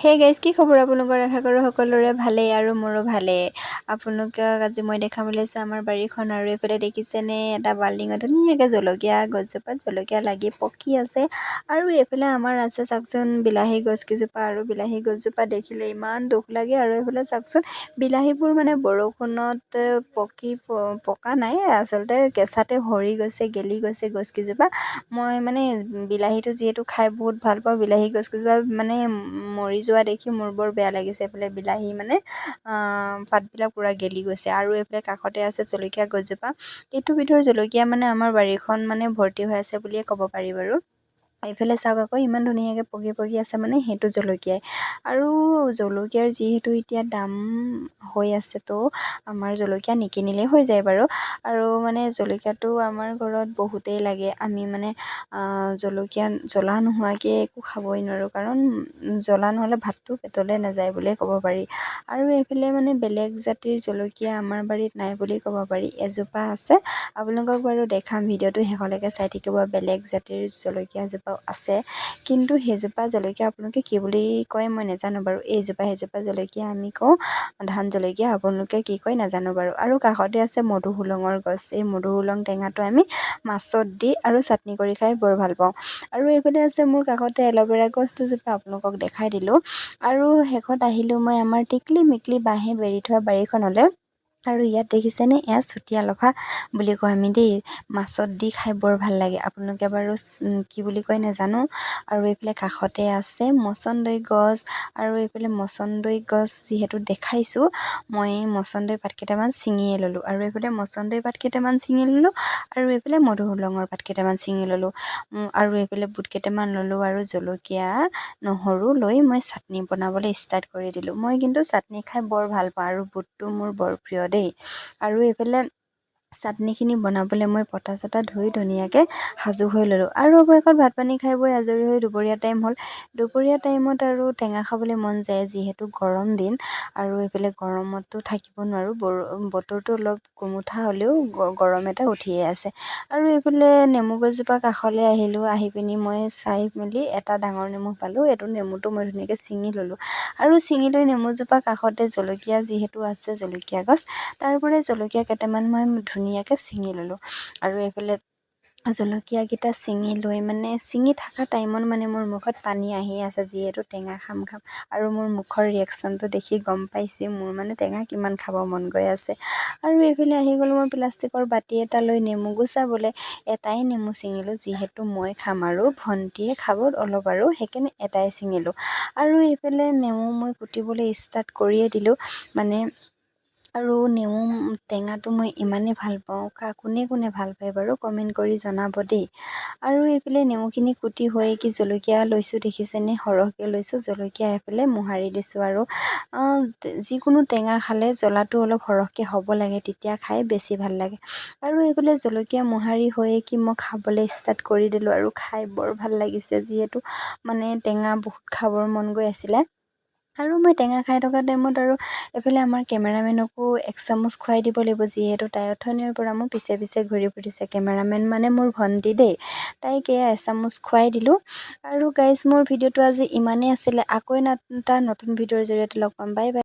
Hey guys, কি খবৰ আপোনালোকৰ? আশা কৰোঁ সকলোৰে ভালেই আৰু মোৰো ভালেই। আপোনালোকক আজি মই দেখাবলৈ লৈছোঁ আমাৰ বাৰীখন। আৰু এইফালে দেখিছেনে, এটা বাল্টিঙত ধুনীয়াকৈ জলকীয়া গছজোপাত জলকীয়া লাগি পকি আছে। আৰু এইফালে আমাৰ আছে চাওকচোন বিলাহী গছ কেইজোপা। আৰু বিলাহী গছজোপা দেখিলে ইমান দুখ লাগে। আৰু এইফালে চাওকচোন, বিলাহীবোৰ মানে বৰষুণত পকি পকা নাই, আচলতে কেঁচাতে সৰি গৈছে, গেলি গৈছে গছকেইজোপা। মই মানে বিলাহীটো যিহেতু খাই বহুত ভাল পাওঁ, বিলাহী গছকেইজোপা মানে মৰি যোৱা দেখি মোৰ বৰ বেয়া লাগিছে। এইফালে বিলাহী মানে পাতবিলাক পূৰা গেলি গৈছে। আৰু এইফালে কাষতে আছে জলকীয়া গছজোপা। এইটো বিধৰ জলকীয়া মানে আমাৰ বাৰীখন মানে ভৰ্তি হৈ আছে বুলিয়ে ক'ব পাৰি বাৰু। এইফালে চাওক আকৌ, ইমান ধুনীয়াকৈ পকি পকি আছে মানে সেইটো জলকীয়াই। আৰু জলকীয়াৰ যিহেতু এতিয়া দাম হৈ আছে, তো আমাৰ জলকীয়া নিকিনিলেই হৈ যায় বাৰু। আৰু মানে জলকীয়াটো আমাৰ ঘৰত বহুতেই লাগে। আমি মানে জলকীয়া জ্বলা নোহোৱাকৈ একো খাবই নোৱাৰোঁ, কাৰণ জ্বলা নহ'লে ভাতটো পেটলৈ নাযায় বুলিয়ে ক'ব পাৰি। আৰু এইফালে মানে বেলেগ জাতিৰ জলকীয়া আমাৰ বাৰীত নাই বুলি ক'ব পাৰি, এজোপা আছে। আপোনালোকক বাৰু দেখাম, ভিডিঅ'টো শেষলৈকে চাই থাকিব। বেলেগ জাতিৰ জলকীয়া এজোপাও আছে, কিন্তু সেইজোপা জলকীয়া আপোনালোকে কি বুলি কয় মই নাজানো বাৰু। এইজোপা সেইজোপা জলকীয়া আমি কওঁ ধান জলকীয়া, আপোনালোকে কি কয় নাজানো বাৰু। আৰু কাষতে আছে মধুসোলঙৰ গছ। এই মধুসোলং টেঙাটো আমি মাছত দি আৰু চাটনি কৰি খাই বৰ ভাল পাওঁ। আৰু এইফালে আছে মোৰ কাষতে এল'ভেৰা গছ দুজোপা, আপোনালোকক দেখাই দিলোঁ। আৰু শেষত আহিলোঁ মই আমাৰ টিকলি মিকলি বাঁহে বেৰি থোৱা বাৰীখনলৈ। আৰু ইয়াত দেখিছেনে, এয়া চুতীয়া লফা বুলি কওঁ আমি দেই। মাছত দি খাই বৰ ভাল লাগে। আপোনালোকে বাৰু কি বুলি কয় নাজানো। আৰু এইফালে কাষতে আছে মচন্দৈ গছ। আৰু এইফালে মচন্দৈ গছ যিহেতু দেখাইছোঁ, মই মচন্দৈ পাত কেইটামান ছিঙিয়ে ল'লোঁ। আৰু এইফালে মচন্দৈ পাত কেইটামান ছিঙি ল'লোঁ আৰু এইফালে মধুসোলঙৰ পাত কেইটামান ছিঙি ল'লোঁ আৰু এইফালে বুট কেইটামান ল'লোঁ আৰু জলকীয়া নহৰু লৈ মই চাটনি বনাবলৈ ষ্টাৰ্ট কৰি দিলোঁ। মই কিন্তু চাটনি খাই বৰ ভাল পাওঁ আৰু বুটটো মোৰ বৰ প্ৰিয় দেই। আৰু এইফালে চাটনিখিনি বনাবলৈ মই পতা চটা ধুই ধুনীয়াকৈ সাজু হৈ ল'লোঁ। আৰু অৱশেষত ভাত পানী খাই বৈ আজৰি হৈ দুপৰীয়া টাইম হ'ল। দুপৰীয়া টাইমত আৰু টেঙা খাবলৈ মন যায়, যিহেতু গৰম দিন। আৰু এইফালে গৰমততো থাকিব নোৱাৰোঁ, বতৰটো অলপ গোমোঠা হ'লেও গৰম এটা উঠিয়ে আছে। আৰু এইফালে নেমু গছজোপা কাষলৈ আহিলোঁ। আহি পিনি মই চাই মেলি এটা ডাঙৰ নেমু পালোঁ। এইটো নেমুটো মই ধুনীয়াকৈ ছিঙি ল'লোঁ। আৰু ছিঙি লৈ নেমুজোপা কাষতে জলকীয়া যিহেতু আছে, জলকীয়া গছ, তাৰ পৰাই জলকীয়া কেইটামান মই ধুনীয়াকৈ ছিঙি ল'লোঁ। আৰু এইফালে জলকীয়াকেইটা ছিঙি লৈ মানে ছিঙি থকা টাইমত মানে মোৰ মুখত পানী আহি আছে, যিহেতু টেঙা খাম খাম। আৰু মোৰ মুখৰ ৰিয়েকশ্যনটো দেখি গম পাইছে মোৰ মানে টেঙা কিমান খাব মন গৈ আছে। আৰু এইফালে আহি গ'লোঁ মই প্লাষ্টিকৰ বাতি এটা লৈ নেমু গুচাবলৈ। এটাই নেমু ছিঙিলোঁ, যিহেতু মই খাম আৰু ভণ্টিয়ে খাব অলপ আৰু সেইকাৰণে এটাই ছিঙিলোঁ। আৰু এইফালে নেমু মই কুটিবলৈ ষ্টাৰ্ট কৰিয়ে দিলোঁ মানে। আৰু নেমু টেঙাটো মই ইমানেই ভাল পাওঁ, কোনে কোনে ভাল পায় বাৰু কমেণ্ট কৰি জনাব দেই। আৰু এইফালে নেমুখিনি কুটি হৈ কি জলকীয়া লৈছোঁ দেখিছেনে, সৰহকৈ লৈছোঁ জলকীয়া। এইফালে মোহাৰি দিছোঁ। আৰু যিকোনো টেঙা খালে জ্বলাটো অলপ সৰহকৈ হ'ব লাগে, তেতিয়া খাই বেছি ভাল লাগে। আৰু এইফালে জলকীয়া মোহাৰি হৈয়ে কি মই খাবলৈ ষ্টাৰ্ট কৰি দিলোঁ। আৰু খাই বৰ ভাল লাগিছে, যিহেতু মানে টেঙা বহুত খাবৰ মন গৈ আছিলে। আৰু মই টেঙা খাই থকা টাইমত আৰু এইফালে আমাৰ কেমেৰামেনকো এক চামুচ খুৱাই দিব লাগিব, যিহেতু তাই অথনিৰ পৰা মোৰ পিছে পিছে ঘূৰি ফুৰিছে। কেমেৰামেন মানে মোৰ ভণ্টি দেই। তাইক এয়া এচামুচ খুৱাই দিলোঁ। আৰু গাইজ, মোৰ ভিডিঅ'টো আজি ইমানেই আছিলে। আকৌ এটা নতুন ভিডিঅ'ৰ জৰিয়তে লগ পাম। Bye bye.